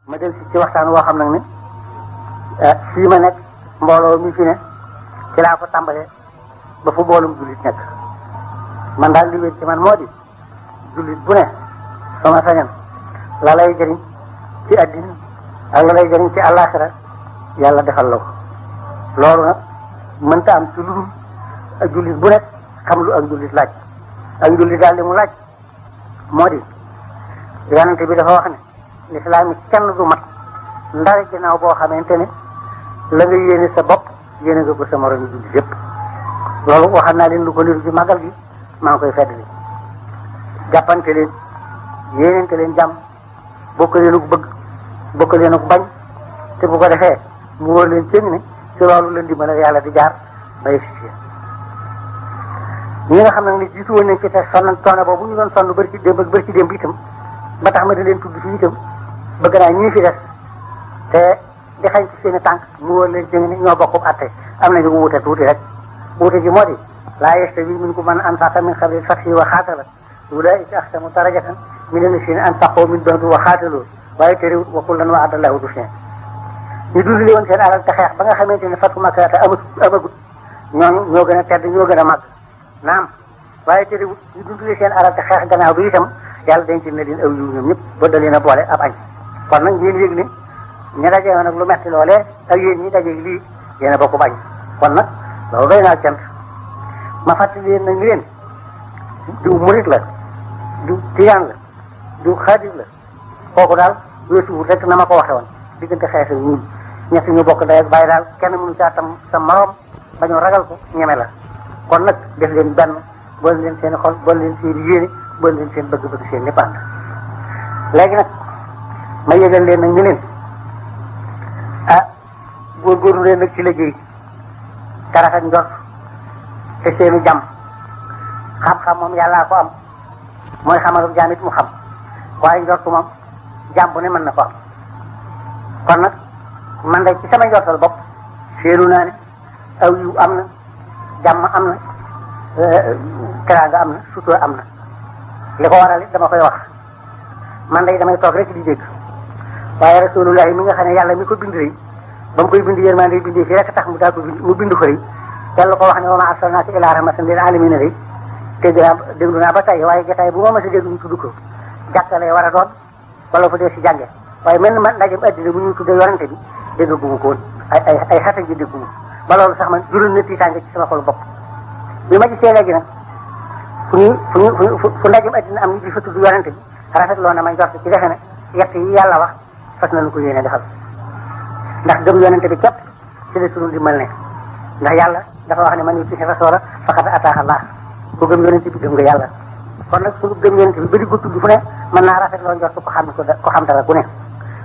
ma del ci waxtaan woo xam nag ne fii ma nekk mbooloo mi fi ne ci laa ko tàmbalee ba fu mboolum jullit nekk man daal li wér ci man moo di jullit bu ne sama sañan la lay jëriñ ci àddina ak la lay jëriñ ci àllaaxira yàlla defal la ko loolu nag mënta am ci lu dul ak jullit bu nekk xam lu ak jullit laaj ak jullit daal li mu laaj moo di yonente bi dafa wax ne lislaam yi kenn du mat ndare ginnaaw boo xamante ne la nga yéene sa bopp yéene nga ko sa moroom jullit yépp loolu waxal naa leen lu ko niru ci màggal gi maa ngi koy feddali jàppante leen yéenente leen jàmm bokk leen ak bëgg bokk leen ak bañ te bu ko defee mu wóor leen cëng ne ci loolu leen di mën a yàlla di jaar bay si ñi nga xam nag ni jiitu woon nañ ci te sonn toone boobu ñu doon sonn bari ci démb ak bari ci démb itam ba tax ma di leen tudd fii itam bëgg naa ñii fi des te di xañ ci seen i tànk mu wóor leen cëng ne ñoo bokk atte am nañu wuute tuuti rek wuute ji moo di laa yastawi minkum man anfaqa min qabli al-fathi wa qaatala ulaa'ika ahsanu darajatan mina llaziina anfaqu min ba'du wa qaatalu waaye terewul wa kullan wa'ada Allahu l-husnaa ñu dundale woon seen alal te xeex ba nga xamante ne fatu Makka te amagut ñooñu ñoo gën a tedd ñoo gën a màgg naam waaye terewul ñu dundale seen alal te xeex gannaaw bi itam yàlla denc na leen aw yiw ñoom ñëpp ba da leen a boole ab añ kon nag ngeen yëg ne ña dajee nag lu metti loolee ak yéen ñi dajee lii yéen a bokk bañ kon nag loolu doy naa cant ma fàttali leen nag ni leen diw murit la diw tiyaan la diw xaadir la kooku daal weesuwul rek na ma ko waxe woon diggante xeex ak ñun ñett ñu bokk day ak bàyyi daal kenn mënu caa tam sa morom ba ñu ragal ko ñeme la kon nag def leen benn boole leen seen xol boole leen seen yéene boole leen seen bëgg-bëgg seen lépp ànd léegi nag ma yëgal leen nag ni leen góorgóorlu leen nag ci liggéey te rafet njort te seenu jàmm xam-xam moom yàllaa ko am mooy xamalu jaam it mu xam waaye njortu moom jàmm bu ne mën na ko am kon nag man de ci sama njortal bopp seenu naa ne aw yiw am na jàmm am na teraanga am na sutura am na li ko waral it dama koy wax man de damay toog rek di dégg waaye rasulullahi mi nga xam ne yàlla mi ko bind rek ba mu koy bind yërmande bindee fi rek tax mu daal ko bind mu bind ko rek yàlla ko wax ne wa maa arsalnaaka illaa rahmatan lil aalamiina rek déglu naa ba tey waaye jotaay bu ma mës a déglu ñu tudd ko jàkkalee war a doon wala fu dee si jànge waaye mel na man ndajem addina bu ñuy tuddee yorante bi déggaguma ko woon ay xata ji dégguma ba loolu sax man jural na tiitaange ci sama xol bopp bi ma gisee léegi nag fu ndajem addina am ni di fa tudd yorante bi rafetloo na ma njort ci defe ne yett yi yàlla wax fas nañu ko yéene defal ndax gëm yonente bi képp ci la sunu dimbal ne ndax yàlla dafa wax ne man yutii'i rasuula faqad ataa'a Allah ku gëm yonente bi gëm nga yàlla kon nag sunu gëm yonente bi ba di ko tudd fu ne mën naa rafetloo njort ko xam dara ku ne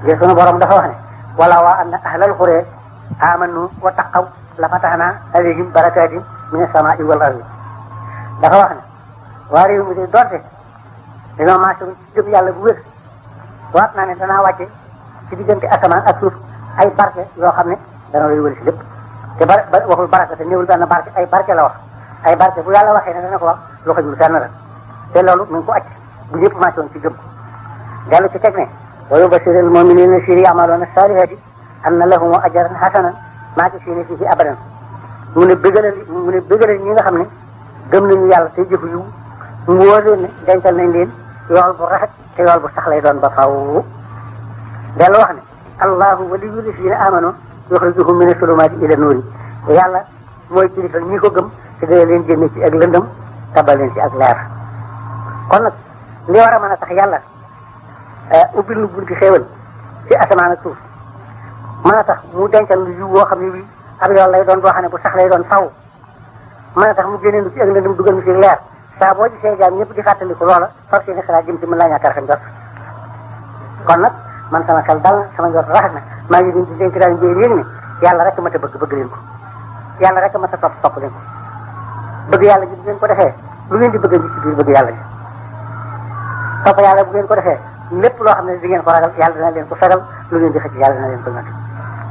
ngir sunu borom dafa wax ne wala waa anna ahlal qura amanu wa taqaw la fatahnaa alayhim barakaatin mina samaa'i wal ardi dafa wax ne waa réew mi de doonte dañoo maase ci gëm yàlla bu wér waat naa ne danaa wàcce ci diggante asamaan ak suuf ay barke yoo xam ne dana lay wëri si lépp te waxul barke te néewul benn barke ay barke la wax ay barke bu yàlla waxee ne dana ko wax loo ko jul fenn la te loolu mi ngi ko acc bu ñëpp maase woon ci gëm dellu ci teg ne wa yubashirul mu'minina allazina ya'maluna as-salihati anna lahum ajran hasanan maakisiina fiihi abadan mu ne bëggalal ñi nga xam ne gëm nañu yàlla tey jëfu yiw mu wóor leen ne dencal nañ leen yool bu rafet te yool bu sax lay doon ba faw dellu wax ne allahu waliyyu llazina amanu yukhrijuhum mina zulumaati ila nuuri te yàlla mooy kilifa ñi ko gëm te dana leen génne ci ak lëndëm tabal leen ci ak leer kon nag li war a mën a tax yàlla ubbil nu bunti xéewal ci asamaan ak suuf mën a tax mu dencal lu yiw woo xam ne bii ab yool lay doon boo xam ne bu sax lay doon faw mën a tax mu génne nu ci ak lëndëm dugal nu ci leer saa boo gisee jaam ñëpp di fàttaliku loola far seeni xalaat jëm ci mën laa ñàkk a rafet njort kon nag man sama xel dal na sama njort rafet na maa ngi leen di dénk daal njëriñ yéen ne yàlla rek ma ta bëgg leen ko yàlla rek ma ta topp leen ko bëgg yàlla ji bu ngeen ko defee lu ngeen di bëgg a ci biir bëgg yàlla ji topp yàlla bu ngeen ko defee lépp loo xam ne di ngeen ko ragal yàlla dina leen ko fegal lu ngeen di xëcc yàlla dina leen ko ñor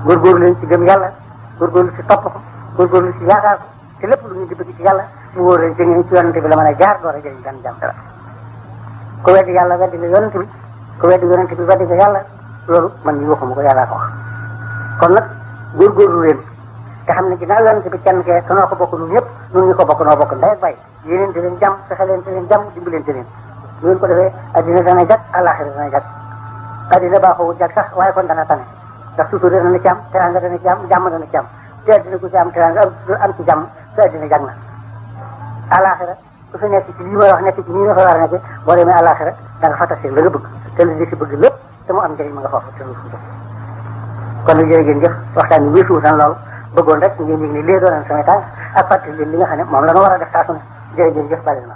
góorgóorlu leen ci gëm yàlla góorgóorlu ci topp ko góorgóorlu ci yaakaar ko te lépp lu ngeen di bëgg ci yàlla mu wóor leen ngeen ci yonente bi la mën a jaar door a jëriñ gan jàmm dara ku weddi yàlla weddi nga yonente bi ku weddi yonente bi weddi nga yàlla loolu man ñu waxuma ko yàllaa ko wax kon nag góorgóorlu leen te xam ne ginnaaw yonent bi kenn kee te noo ko bokk ñun ñëpp ñun ñu ko bokk noo bokk ndey ak bay yéeneen te leen jàmm fexe leen te leen jàmm dimbaleen te leen bu ngeen ko defee addina dana jag àllaaxira dana jag addina baaxoo jag sax waaye kon dana tane ndax sutur dana ci am teranga dana ci am jàmm dana ci am te addina ku ci am teranga am ci jàmm te addina jag na àllaaxira ku fi nekk ci lii may wax nekk ci nii nga fa war a nekk boo demee àllaaxira da nga fa tase la nga bëgg te li ci bëgg lépp te mu am njëriñ ma nga foofu te lu kon nag jërë ngeen jëf waxtaan wi weesu tan loolu bëggoon rek ngeen yëg ne lii doon samay tànk ak fàttali leen li nga xam ne moom la ñu war a def saa su ne jërë ngeen jëf bàyyi na